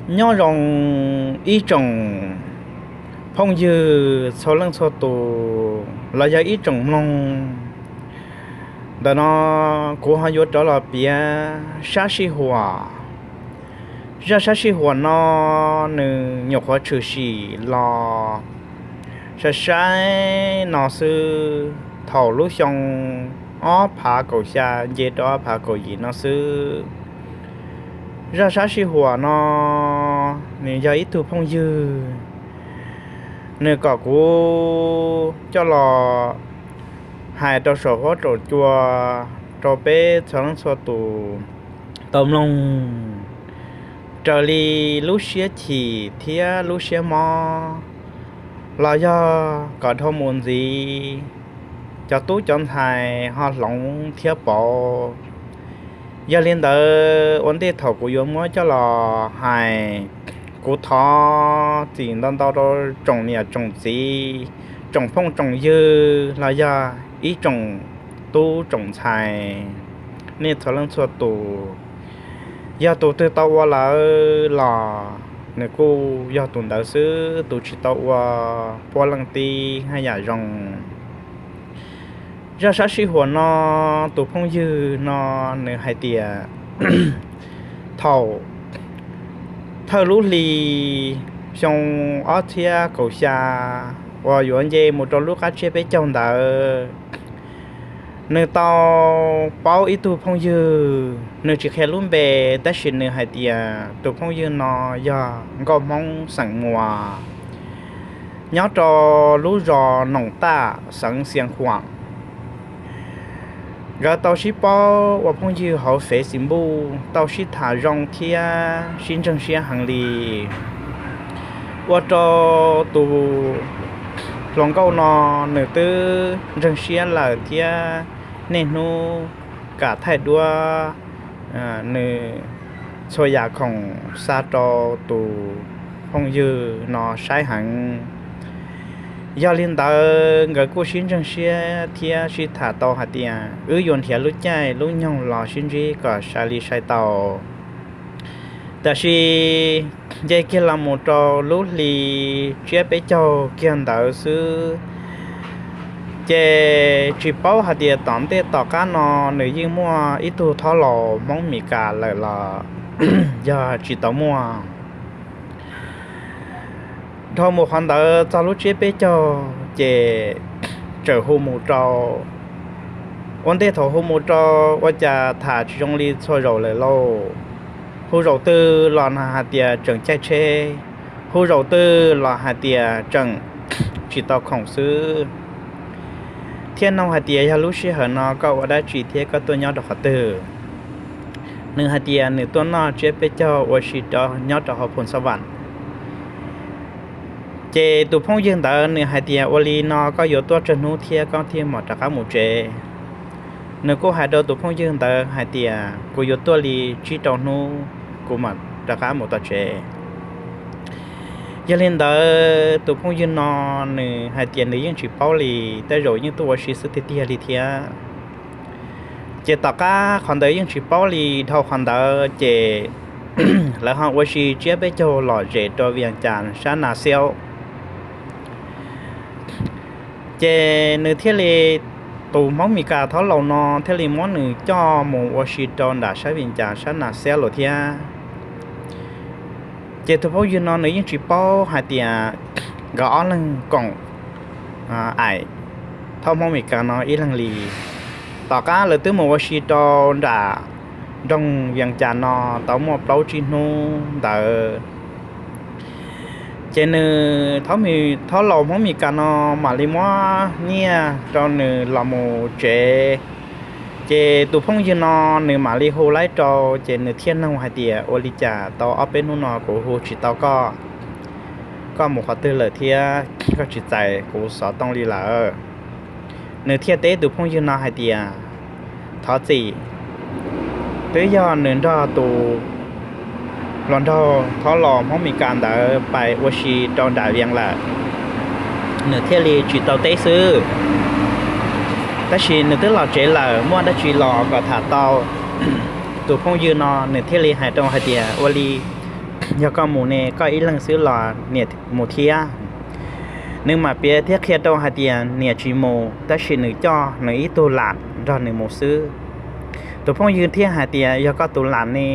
Nyob zoo ib tsoom phooj ywg txhua leej txhua tus los yog ib tsoom mloog. Ntawm no kuv ho yuav rov los piav sab sij huam. Zaj sab sij huam no nws nyuam qhuav tshwm sim los sai sai no xwb, thaum lub xyoo ob phav kaum xya nce rau ob phav kaum yim no xwb. Zaj sab sij huam no nws yog ib tug phooj ywg, nws kom kuv coj los hais rau saum huab saum cua rau peb txhua leej txhua tus tau mloog raws li lub siab chim thiab lub siab mob, los yog kom dhau mus ntxiv cov tub cov ntxhais ho hloov thiab pauv. Yog li ntawd ua ntej thaum kuv yuav muab coj los hais, kuv thov txim ntau ntau rau tsoom niam tsoom txiv, tsoom phooj tsoom ywg los yog ib tsoom tub tsoom ntxhais, nej txhua leej txhua tus. Yog tus twg tau ua lawm los nws kuj yog tus ntawd xwb, tus tsis tau ua puav leej tib haj yam zoo. Zaj sab sij huam no, tus phooj ywg no nws hais tias thaum thawj lub hli xyoo ob txhiab kaum xya uas yuav nce mus rau lub qab tsiab peb caug ntawd, nws tau paub ib tug phooj ywg, nws tsis qhia lub npe, tab sis nws hais tias tus phooj ywg no yog nkauj Hmoob xeem Muas, nyob rau lub zos Noom Taj, xeev Xiav Khuam. Nkawd tau sib paub ua phooj ywg hauv Facebook, tau sib tham zoo thiab sib ntseeg siab heev li. Ua rau tus hluas nkauj no nws twb ntseeg siab lawm thiab niaj hnub kam thaij duab nws txhua yam khoom xa rau tus phooj ywg no saib heev. Yog li ntawd nkawd kuj sib ntseeg siab thiab sib tham tau hais tias wb yuav nrhiav lub caij lub nyoog los sib ntsib kom sai li sai tau. Tab sis nce kiag los mus rau lub hli tsiab peb caug kiag ntawd xwb, ces tsis paub hais tias tom ntej tom qab no nws yeej muaj ib tug thob laus Hmoob Mes Kas lawm los yog tsis tau muaj. Dhau mus qhov ntawd txog lub tsiab peb caug ces txawm hu mus rau, ua ntej thaum hu mus rau ua cas tham tsis zoo li txhua zaus lawm lauj. Hu zaum twg los hais tias tseem caij tsheb, hu zaum twg los hais tias tseem tsis tau khoom xwb. Thiaj nug hais tias yog lub sij hawm no koj ua dab tsi thiab koj tuaj nyob rau qhov twg? Nws hais tias nws tuaj noj tsiab peb caug ua si nyob rau hauv Phoos Xab Vam. Ces tus phooj ywg ntawd nws hais tias ua li no koj yuav tuaj tsawg hnub thiab koj thiaj mam rov qab mus tsev? Nws kuj hais rau tus phooj ywg ntawd hais tias kuv yuav tuaj li tsib rau hnub kuv mam rov qab mus tom tsev. Yog li ntawd tus phooj ywg no nws hais tias nws yeej tsis paub li, tej zaum yeej tuaj ua si xwb tiag tiag li thiab. Ces tom qab qhov ntawd yeej tsis paub li, dhau qhov ntawd ces lawv ho ua si tsiab peb caug lom zem rau Vias Cas sab Nas Xiaub. Ces nws thiaj li, tus Hmoob Mes Kas thob laus no thiaj li muab nws coj mus ua si rau nram sab Vias Cas sab Nas Xiaub lawm thiab. Ces tus phooj ywg no nws yeej tsis paub hais tias nkawd ob leeg koom aim thob Hmoob Mes Kas no ib leeg li. Tom qab lawv twb mus ua si rau nram nroog Vias Cas no tau muaj plaub tsib hnub ntawd, ces nws, thob laus Hmoob Mes Kas no mam li muab nyiaj rau nws los mus tsev. Ces tus phooj ywg no nws mam li hu laib rau, ces nws thiaj nug hais tias ua li cas tau ob peb hnub no kuv hu tsis tau koj, koj mus qhov twg lawm thiab koj tsis txais kuv xov tooj li lawm? Nws thiaj teb tus phooj ywg no hais tias thov txim, twb yog nws nrog tus hluas nraug thob laus Hmoob Mes Kas ntawd pais ua si rau nram Vias lawm, nws thiaj li tsis tau teb xwb. Tab sis nws twb los tsev lawm, muaj dab tsi los kom tham tau. Tus phooj ywg no nws thiaj li hais rau hais tias ua li yog koj mus ne koj ib leeg xwb los niam mus thiab. Nws mam piav thiab qhia rau hais tias niam tsis mus, tab sis nws coj nws ib tug lam nrog nws mus xwb. Tus phooj ywg thiaj hais tias yog koj tus lam ne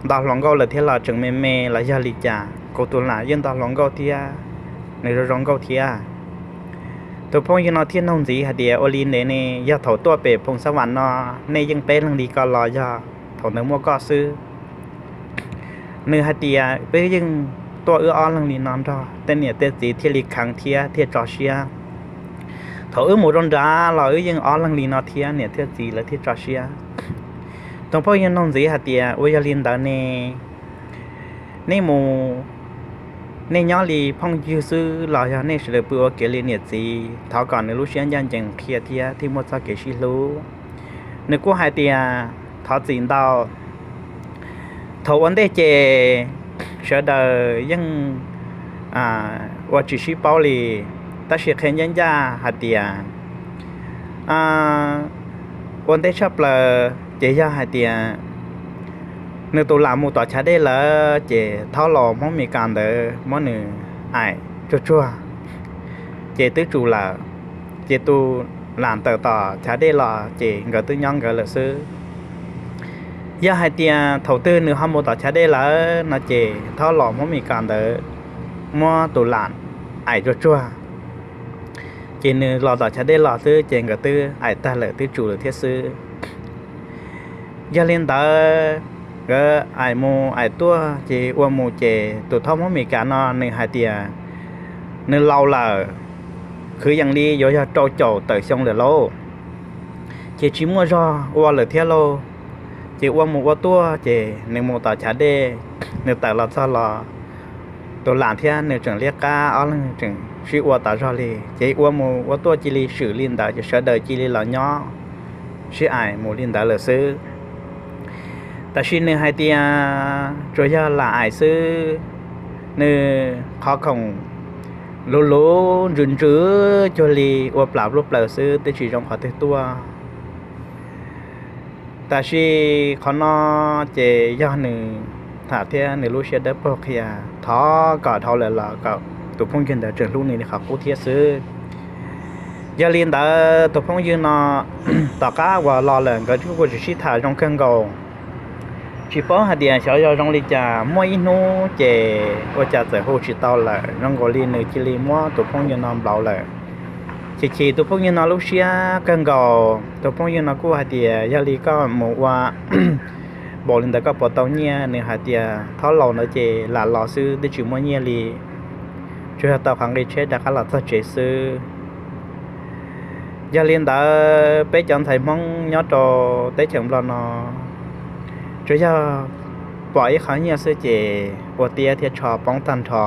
nto hluas nkauj lawm thiab los tseem me me los yog li cas? Kuv tus lam yeej nto hluas nkauj thiab, nws zoo zoo nkauj thiab. Tus phooj ywg no thiaj nug ntxiv hais tias ua li ntawd ne, yog thaum tuaj pem Phoo Xab Vam no nej yeej peb leeg li ko los yog thaum ntawd muaj koj xwb? Nws hais tias peb yeej tuaj wb ob leeg li no nrog tej niam tej txiv thiaj li kheev thiab thiaj tso siab. Thaum wb mus rau nrad los wb yeej ob leeg li no thiab niam thiab txiv lawv thiaj tso siab. Tus phooj ywg nug ntxiv hais tias ua yog li ntawd ne, nej mus, nej nyob li phooj ywg xwb los yog nej sawv daws pw ua kev li niam txiv? Thov kom nws lub siab ncaj ncees qhia thiab thiaj muaj txoj kev sib hlub. Nws kuj hais tias thov txim ntau, thaum ua ntej ces sawv daws yeej ua tsis sib paub li, tab sis qhia ncaj ncaj hais tias ua ntej tshaj plaws ces yog hais tias nws tus lam mus tom chav dej lawm ces thaub laus Hmoob Mes Kas ntawd muab nws aim tsuag tsuag ces twb tsum lawm, ces tus lam tawm tom chav dej los ces nkawd twb nyob nkawd lawm xwb. Yog hais tias thaum twg nws ho mus tom chav dej lawm no ces thaub laus Hmoob Mes Kas ntawd muab tus lam aim tsuag tsuag ces nws los tom chav dej los xwb ces nkawd twb aim tag lawm twb tsum lawm thiab xwb. Yog li ntawd, nkawd aim mus aim tuaj ces ua mus ces tus thaub Hmoob Mes Kas no nws hais tias nws laus lawm, kwv yees li yuav yog rau caum tawm xyoo lawm lauj, ces tsis muaj zog ua lawm thiab lauj. Ces ua mus ua tuaj ces nws mus tom chav dej, nws tawm los txog los tus lam thiab nws tseem liab qab, ob leeg tseem sib ua tas zog li, ces ua mus ua tuaj cia li swm li ntawd ces sawv daws cia li los nyob sib aim mus li ntawd lawm xwb. Tab sis nws hais tias tsuas yog lam aim xwb, nws qhov khoom luv luv ntsws ntsws cuag li ua plam plub plaws xwb twb tsis zoo qhov twg tuaj. Tab sis qhov no ces yog nws tham thiab nws lub siab dawb paug qhia, thov kom dhau lawm los kom tus phooj ywg ntawd tseem hlub nws li qhov qub thiab xwb. Yog li ntawd tus phooj ywg no tom qab uas los lawm nkawd kuj tsis sib tham zoo kawg nkaus. Tsis paub hais tias xyov yog zoo li cas muaj ib hnub ces ua cas txawm hu tsis tau lawm, zoo nkaus li nws cia li muab tus phooj ywg no nplauv lawm. Chim chim tus phooj ywg no lub siab kawg nkaus, tus phooj ywg no kuj hais tias yog li koj mus ua npaum li ntawd koj puas tau nyiaj? Nws hais tias thaub laus ntawd ces lam los xwb twb tsis muaj nyiaj li, tsuas yog tau qhov nqi tsheb rov qab los txog tsev xwb. Yog li ntawd peb cov ntxhais Hmoob nyob rau teb chaws Nplog no tsuas yog pom ib qho nyiaj xwb ces ua tiab thiab tsho poob tag nrho.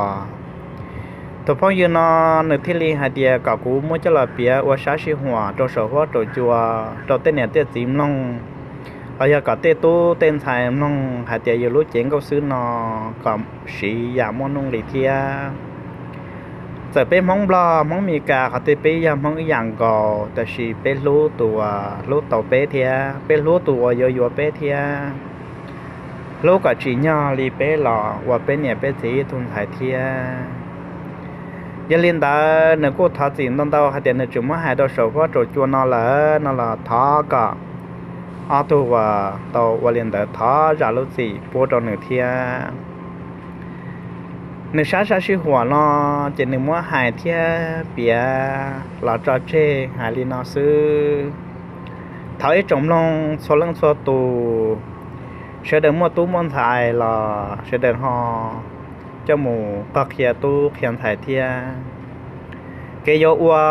Tus phooj ywg no nws thiaj li hais tias kom kuv muab coj los piav ua sab sij huam rau saum huab rau cua, rau tej niam tej txiv mloog, los yog kom tej tub tej ntxhais mloog hais tias yus lub cev nkauj xwb no kom siv yam muaj nuj nqis thiab. Txawm peb Hmoob Nplog Hmoob Mes Kas qhov twg peb yog Hmoob ib yam nkaus, tab sis peb hlub tus uas hlub tau peb thiab peb hlub tus uas yuav yuav peb thiab, hlub kom tsim nyog li peb los ua peb niam peb txiv ib tug ntxhais thiab. Yog li ntawd nws kuj thov txim ntau ntau hais tias nws tseem muab hais rau saum huab rau cua no lawm no los thov kom ob tug uas tau ua li ntawd thov zam lub txim pub rau nws thiab. Nws sab sab sij huam no ces nws muab hais thiab piav los tso tseg hais li no xwb. Thov ib tsoom mloog txhua leej txhua tus, sawv daws muaj tub muaj ntxhais los sawv daws ho coj mus qog qhia tub qhia ntxhais thiab. Kev yuav ua,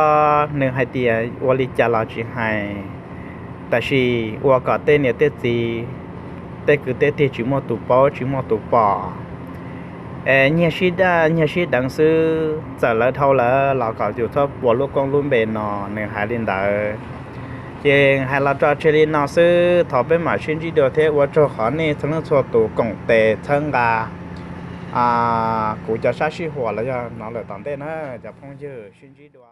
nws hais tias ua li cas los tsis hais, tab sis ua kom tej niam tej txiv, tej kwv tej tij tsis muaj tus paub tsis muaj tus pom, es nyiag sib daj nyiag sib deev xwb, txawm lawv dhau lawm los kom yus txhob ua lub koob lub npe no, nws hais li ntawd. Ces hais los tso tseg li no xwb, thov peb mam sib ntsib dua thiab ua tsaug qhov nej txhua leej txhua tus koom tes txhawb nqa kuv cov sab sij huam los yog no lawm tom ntej na cov phooj ywg, sib ntsib dua.